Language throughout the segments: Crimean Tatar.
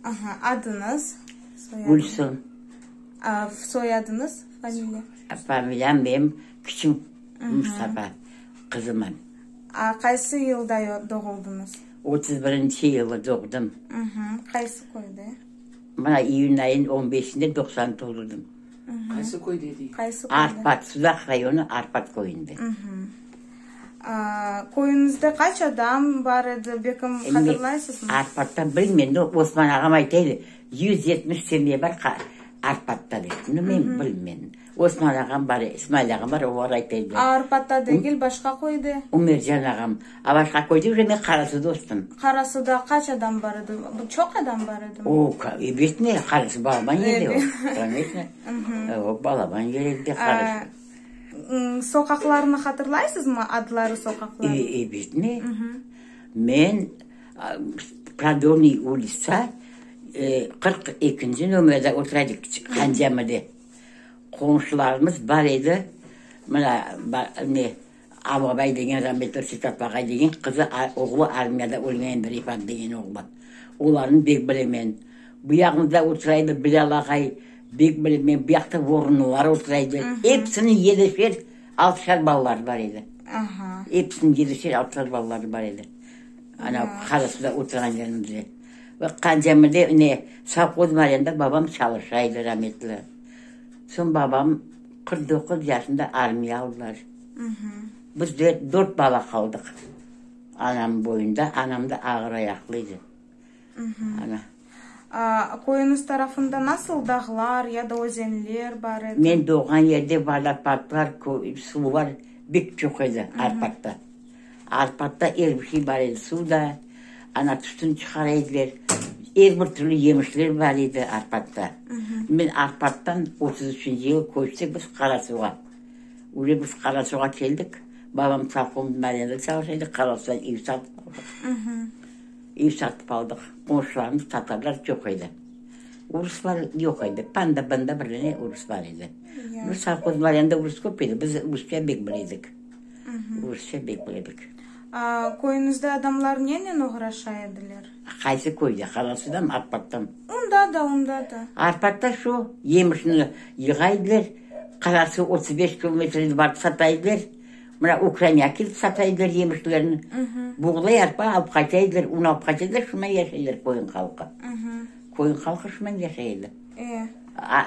Aha, adıñız? Soyadıñız? Gülsüm. A, soyadıñız, familiya? Familiyam benim kiçim Mustafa, qızıman. A, qaysı yılda doğuldıñız? Otuz birinci yılı doğdım. Qaysı köyde? Mına iyün ayınıñ on beşinde 90 toldurdım. Qaysı köyde dey? Qaysı köyde? Arpat, Sudaq rayonı Arpat köyünde. A, köyüñizde qaç adam bar edi, belkim hatırlaysızmı? Arpatta bilmeyim, no, Osman ağam ayta edi, 170 semya bar Arpatta dep. No, men bilmeyim. Osman ağam bar, İsmail ağam bar, olar ayta ediler. A, Arpatta degil, başqa köyde? Umercan ağam. A başqa köyde uje men Qarasuda östim. Qarasuda qaç adam bar edi? Çoq adam bar edimi? O, ebet ne, Qarasu balaban yer o. Конечно. O, balaban yer edi Qarasu. Soqaqlarnı hatırlaysızmı, adları soqaqlarnıñ? Ebet ne. Men Prodolnıy ulitsa 42-nci nomerde otura edik Hancamide. Qomşularımız bar edi, mına, ne, Avabay degen rametli Setap aqay degen qızı, oğlu armiyada ölgen endi, Refat degen oğlu. Olarnı bek bilemen. Bu yağımızda otura edi Bilâl aqay, bek bilemen. Bu yaqta Vorunlar otura edi. Episiniñ yedişer, altışar balaları bar edi. Episiniñ yedişer, altışar balaları bar edi. Ana, Qarasuvda oturğan yerimizde. Ve Qancamide ne, sovhoz marenda babam çalışa edi rametli. Soñ babam 49 yaşında armiya aldılar. Biz dört bala qaldıq anam boyunda. Anam da ağır ayaqlı edi. Ana. Köyüñiz tarafında nasıl dağlar ya da özenler bar edi? Men doğğan yerde vodopatlar, suvlar bek çoq edi Arpatta. Arpatta er bir şey bar edi, suv da, ana tütün çıqara ediler, er bir türlü yemişler bar edi Arpatta. Men Arpattan 33-nci yılı köçtik biz Qarasuvğa. Uje biz Qarasuvğa keldik, babam sovhoz marenda çalışa edi, Qarasuvdan ev satıp aldıq. Ev satıp aldıq. Qomşularımız tatarlar çoq edi. Uruslar yoq edi. Panda-banda bir dane urus bar edi. Bu sovhoz marenda urus köp edi, biz rusça bek bile edik. Rusça bek bile edik. Köyüñizde adamlar nenen oğraşa ediler? Qaysı köyde? Qarasuvdamı, Arpattamı? Onda da, onda da. Arpatta şu yemişni yığa ediler. Qarasuv 35 kilometr edi, barıp sata ediler. Mına Ukrainağa kelip sata ediler yemişlerini. Buğday, arpa alıp qayta ediler, un alıp qayta ediler, şundan yaşay ediler köyniñ halqı. Köyniñ halqı şundan yaşay edi.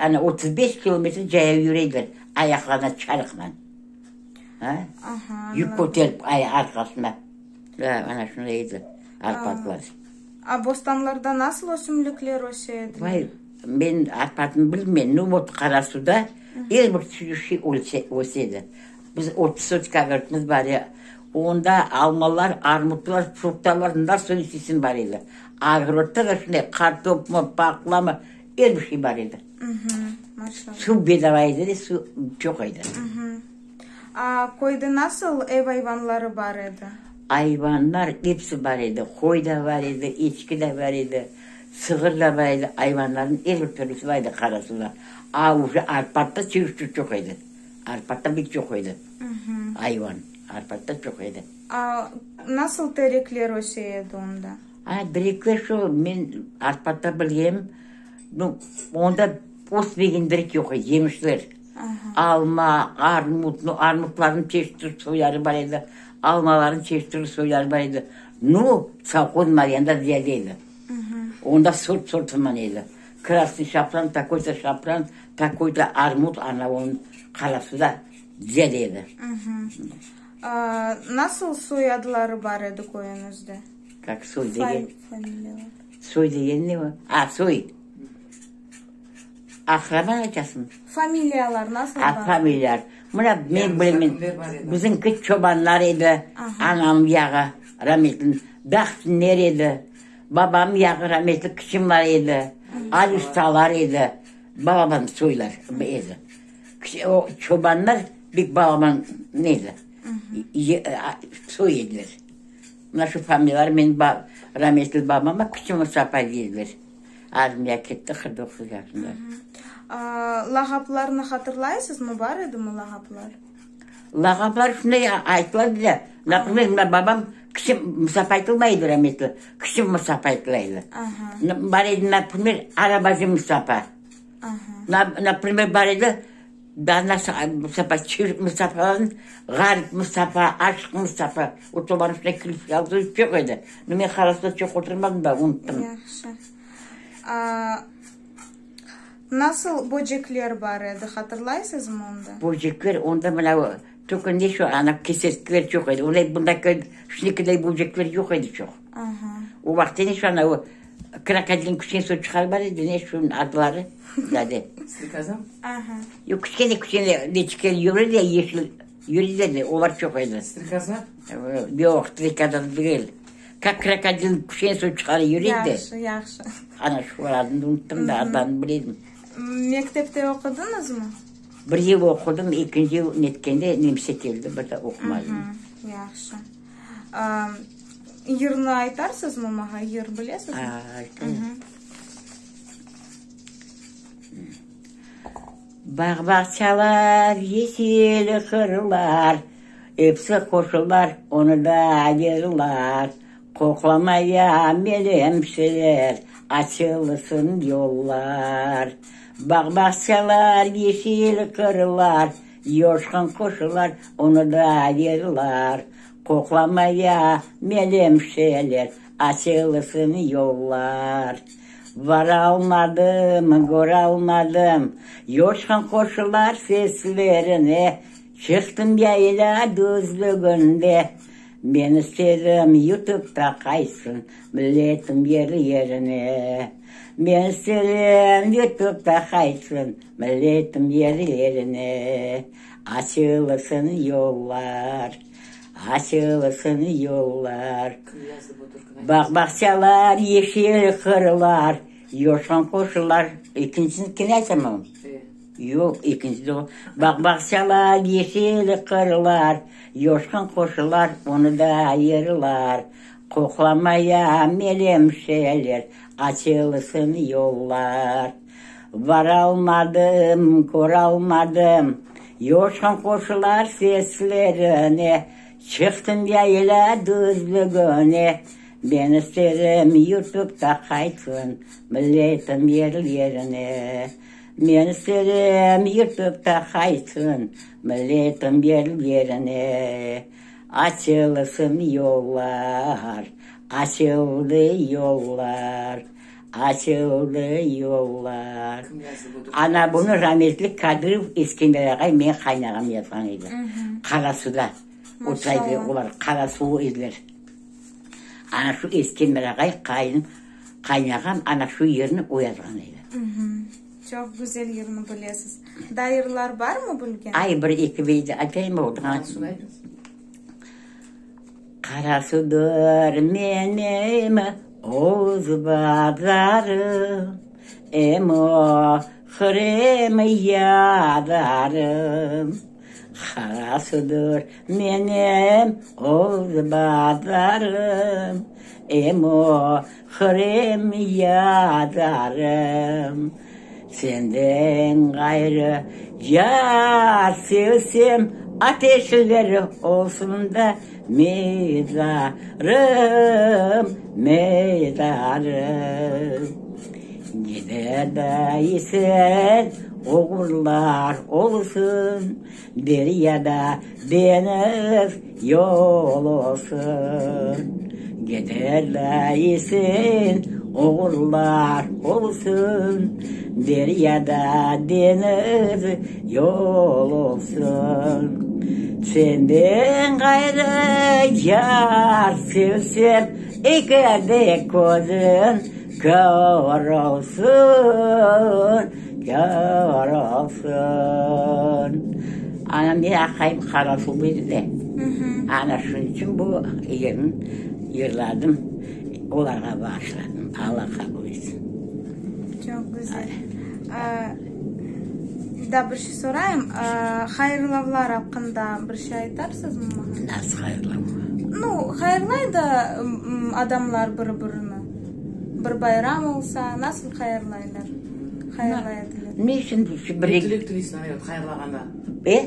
Ana 35 kilometr cayav yüre ediler, ayaqlarına çarıqla. Yük köterip arqasına. Ana şunday edi Arpatlar. A bostanlarda nasıl ösümlikler öse ediler? Vay, men Arpatnı bilmeyim. Nu, vot Qarasuda er bir türlü şey öse edi. Biz 30 sotik ogorodımız bar edi. Onda almalar, armutlar, fruktalar nasıl isteysiñ bar edi. Ogorodda da şunday qartopmı, paqlamı, er bir şey bar edi. Maşallah. Suv bedava edi de, suv çoq edi. A köyde nasıl ev ayvanları bar edi? Ayvanlar episi bar edi. Qoy da bar edi, eçki de bar edi, sığır da bar edi. Ayvanlarnıñ er bir türlüsi bar edi Qarasuvda. A uje Arpatta çeşit çoq edi. Arpatta bek çoq edi ayvan. Arpatta çoq edi. A nasıl terekler öse edi onda? A, terekler şu, men Arpatta bilgenim, nu, onda ösmegen terek yoq edi, yemişler. Alma, armut, nu, armutlarnıñ çeşit türlü soyları bar edi, almalarnıñ çeşit türlü soyları bar edi. Nu, sovhoz marenda ziyade edi. Onda sort sortıman edi. Krasnıy şapran, takoy-to şapran, takoy-to armut, ana onıñ Qarasuda ziyade edi. Nasıl soyadları bar edi köyüñizde? Kak soy degen? Soy degen ne o? A, soy. Aqraba aytasıñ? Familiyalar nasıl bar? A, familiyalar. Mına men bilemen, bizimki çobanlar edi, anam yağı rametli, Dahtinler edi, babam yağı rametli Kiçimlar edi, Alüstalar edi, balaban soylar edi. O çobanlar bek balaban ne edi, soy ediler. Mına şu familiyalar menim rametli babama Kiçim Mustafa deydiler. Armiya ketti 49 yaşında. Lağaplarnı hatırlaysızmı? Bar edimi lağaplar? Lağaplar şunday aytıla bile. Naprimer, mına babam. Kiçik Mustafa aytılmay edi rametli, Kiçik Mustafa aytıla edi. Bar edi, naprimer, Arabacı Mustafa. Naprimer, bar edi, daa nasıl Mustafa, Çürük Mustafalarnıñ, Ğarip Mustafa, Aşıq Mustafa, o tobanıñ üstüne kirip aldı, çoq edi. Men Qarasuvda çoq oturmadım da, unuttım. Yahşı. Nasıl böcekler bar edi, hatırlaysızmı onda? Böcekler, onda mına Tükün ne şu ana kesertkiler çoq edi. Onday bundaki şundakiday böcekler yoq edi çoq. O vaqıtta ne şu ana o krokodilniñ küçkene soyu çıqarı bar edi, ne şunıñ adları zade. Strikoza? Yoq, küçkene küçkene neçikler yürür de yeşil yürüyler de, olar çoq edi. Strikoza? Yoq, strikoza degil. Kak krokodilniñ küçkene soyu çıqarı yürüy de. Yahşı, yahşı. Ana şu adını unuttım da, adlarını bileydim. Mektepte oqudıñızmı? Bir yıl oqudım, ekinci yıl netkende nemse keldi, bir de oqumadım. Yahşı. Yırnı aytarsızmı maña? Yır bilesizmi? Aytayım. Bağ-bağçalar, yeşil qırlar, Episi qoşular, onı da ayırlar. Qoqlamaya melemşeler, Açılsın yollar. Bağ-bağçalar, yeşil qırlar, Yoşqın quşlar, onı da ayırlar. Qoqlamaya melemşeler, Açılsın yollar. Varalmadım, köralmadım, Yoşqın quşlar seslerine, Çıqtım yayla düzlüginde, Men isterim yutıp da qaytsın milletim yeri-yerine. Men isterim yutıp da qaytsın milletim yeri-yerine. Açılsın yollar, açılsın yollar. Bağ-bağçalar, yeşil qırlar, yoşqan quşlar. Ekincisini kene aytamam. Yoq, ekinci de o. Bağ-bağçalar, yeşil qırlar, Yoşqın qoşular, onı da ayırlar. Qoqlamaya melemşeler, Açılsın yollar. Varalmadım, köralmadım, Yoşqın qoşular seslerine, Çıqtım yayla düzlügine, Men isterim yurtup da qaytsın Milletim yerlerine. Men isterim yırtıp da qaytsın milletim yerlerine. Açılsın yollar, açıldı yollar, açıldı yollar. Ana bunı rametli Kadırov Eskender ağay menim qaynağam yazğan edi. Qarasuda otura ediler olar, Qarasuvlı ediler. Ana şu Eskender ağay qayın Qaynağam ana şu yırnı o yazğan edi. Çoq güzel yırnı bilesiz. Daa yırlar barmı bilgen? Ay, bir eki beyt aytayım oldı. Qarasudır menim Oğuz bazarım, Em oqur, em yazarım. Qarasudır menim Oğuz bazarım, Em oqur, em yazarım. Senden ğayrı yar sevsem, Ateşler olsun da mezarım, mezarım. Gider de isen oğurlar olsun, Deryada deñiz yol olsun. Gider de isen oğurlar olsun, Deryada deñiz yol olsun. Senden ğayrı yar sevsem, Eki de közüm kör olsun, kör olsun. Anam bir aqayım Qarasuvlı edi de. Ana şunıñ içün bu yırnı yırladım, olarğa bağışladım. Alla qabul etsin. Çoq güzel. Daa bir şey sorayım. Hayırlavlar aqqında bir şey aytarsızmı maña? Nasıl hayırlav? Nu, hayırlay da adamlar bir-birini. Bir bayram olsa, nasıl hayırlaylar? Hayırlay ediler. Ne içün bir... Ne tilek tileysiñ, hayırlağanda? E?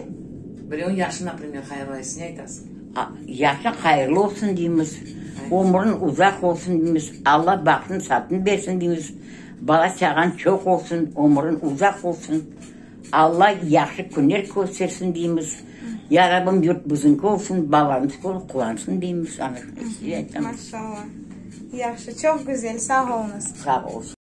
Birevniñ yaşını, naprimer, hayırlaysıñ, ne aytasıñ? Yaşı hayırlı olsun deymiz, ömrüñ uzaq olsun deymiz, Alla bahtın-satın bersin deymiz, bala-çağañ çoq olsun, ömrüñ uzaq olsun, Alla yahşı künler köstersin deymiz, Ya Rabbim, yurt biziñki olsun, balamız körip quvansın deymiz, ana şunı aytamız. Maşallah. Yahşı, çoq güzel, sağ oluñız. Sağ olsun.